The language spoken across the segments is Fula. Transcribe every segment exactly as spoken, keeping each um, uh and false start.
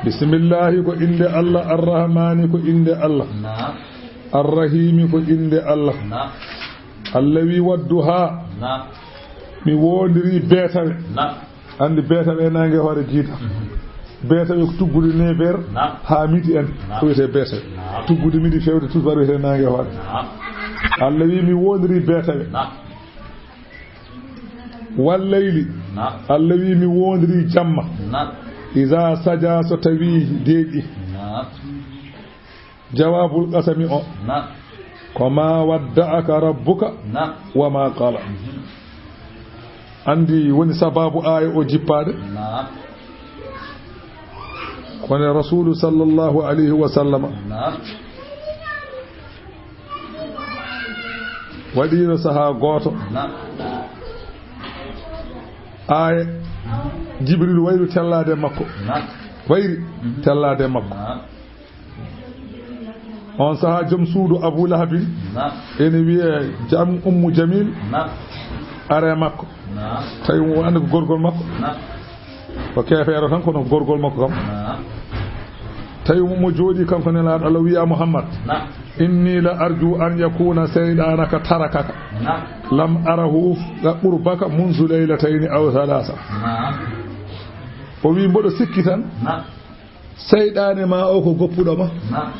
Bismillahi ko innde Allah, Arrahmani ko innde Allah, Naam. Arrahimi ko innde Allah. Naam. Allah wi, "Wadduha." Naam. Mi wondiri beetawe. Naam. Anndi beetawe e naange hoore jiida. Mhm. Beetawe ko tuggude neuf heures Naam. haa midi en. Naam. Ko wiyetee beetawe. Naam. Tuggude midi fewde tusbar wiyetee naange hoore. Naam. Allah wi, "Mi wondiri beetawe." Naam. Wallayli. Naam. Allah wi, "Mi wondiri jamma." Naam. Iza saja, so tawi deeƴi. Naam. Jawaabul qasami o. Naam. Ko ma wadda'aka rabbuka Naam. wa ma qala. Mhm. Anndi woni sababu aaya o jippaade? Naam. Ko ne Rasuulu sallallahu alayhi wa sallama Naam. waɗiino sahaa gooto. Naam. Aaya Jibril wayru tellaade makko. Naam. Wayri Mhm. tellaade makko. Naam. On sahaa, joom suudu Abu Lahabin Naam. ene wiyee Jam-, Ummu Jamil Naam. ari e makko. Naam. Tawi mo annda ko gorgol makko. Naam. Ko keefeero tan, kono ko gorgol makko kam. Naam. Tawi mo, mo jooɗii kanko Nelaaɗo Allah, wiya, "Muhammad, Naam. inni la arju an yakuna seyɗaanaka tarakaka. Naam. Lam arahu qurbaka munzu laylatayni aw thalaasa." Naam. O wi, "Mboɗo sikki tan Naam. seyɗaane ma o ko goppuɗo ma." Naam.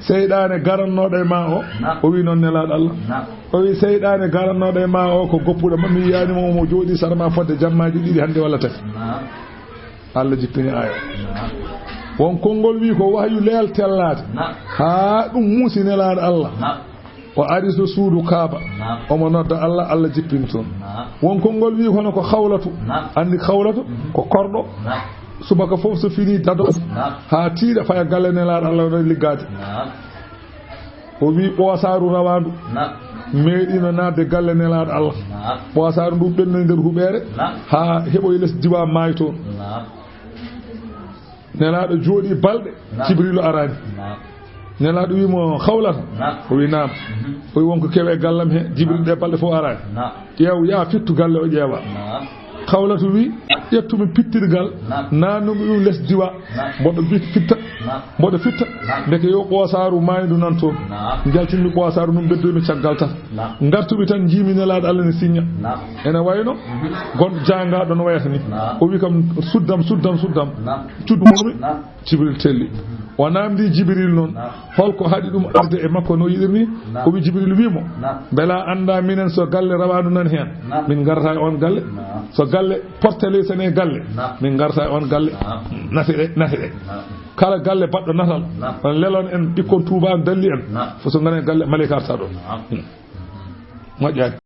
Seyɗaane garannooɗo e ma o. Naam. O wi noon Nelaaɗo Allah. Naam. O wi, "Seyɗaane garannooɗo e ma o ko goppuɗo ma. Mi yiyaani mo, omo jooɗii sara ma fodde jammaaji ɗiɗi hannde walla tati." Naam. Allah jippini aaya. Naam. Won konngol wi ko wahyu leel tellaade. Naam. Haa ɗum muusi Nelaaɗo Allah. Naam. O ari to suudu Kaaba. Naam. Omo nodda Allah, Allah jippini toon. Naam. Won konngol wi kono ko Khawlatu. Naam. Anndi Khawlatu Mhm. ko korɗo. Naam. Subaka fof so fini dado Naam. haa tiiɗa, faya galle Nelaaɗo Allah, o liggaade. Naam. O wi, "Ɓoosaaru rawaandu Naam. meeɗiino naatde galle Nelaaɗo Allah. Naam. Ɓoosaaru ndu ɓennoyi nder huɓeere Naam. haa heɓoyi les diwa maayo toon." Naam. Nelaaɗo jooɗii balɗe, Naam. Jibriilu araani. Naam. Nelaaɗo wi mo, "Khawlata?" Naam. O wi, "Naam." Mhm. O wi, "Won ko kewi e gallam he, Jibriilu ɗe balɗe fof araani." Naam. Ƴeew, yaa fittu galle o ƴeewa. Naam. Khawlatu wi, "Ƴettu mi pittirgal, Naam. naannu mi ɗum les diwa. Naam. Mboɗo bit-, fitta. Naam. Mboɗo fitta. Naam. Ndeke yo ɓoosaaru maaydu nan toon. Naam. Njaltinmi ɓoosaaru ndun, beddoymi caggal tan. Naam. Ngartumi tan, njiimi Nelaaɗo Allah ne siñña." Naam. Ene wayno Mhm. gonɗo jaangaaɗo no wayata ni. Naam. O wi kam, "Suddam, suddam, suddam." Naam. Cuddu mawmi. Naam. Jibril telli. Mhm. O naamndi Jibril noon, Naam. holko haɗi ɗum arde e makko no yiɗir ni? Naam. O wi, Jibril wi mo, Naam. "Mbela annda minen so galle rawaandu nan heen, Naam. min ngarata e on galle? Naam. So galle portele sene galle, Naam. min ngarata e on galle?" Naam. Nate ɗe, nate ɗe. Naam. Kala galle baɗɗo natal, Naam. on lelon en ɓikkon Tuuba, on dalli en. Naam. Fof so ngaren galle, maleyka arta ɗo. Naam. Hmm. Moƴƴaani.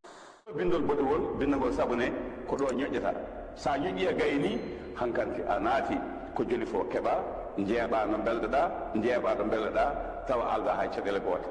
Binndol boɗewol, binndagol s'abonner, ko ɗo ñoƴƴata. Sa ñoƴƴi a gayni, hankanti a naati ko joli fof keɓa, njeeɓa no mbelɗoɗa, njeeɓa no mbelɗoɗa, tawa alda hay caɗeele goote.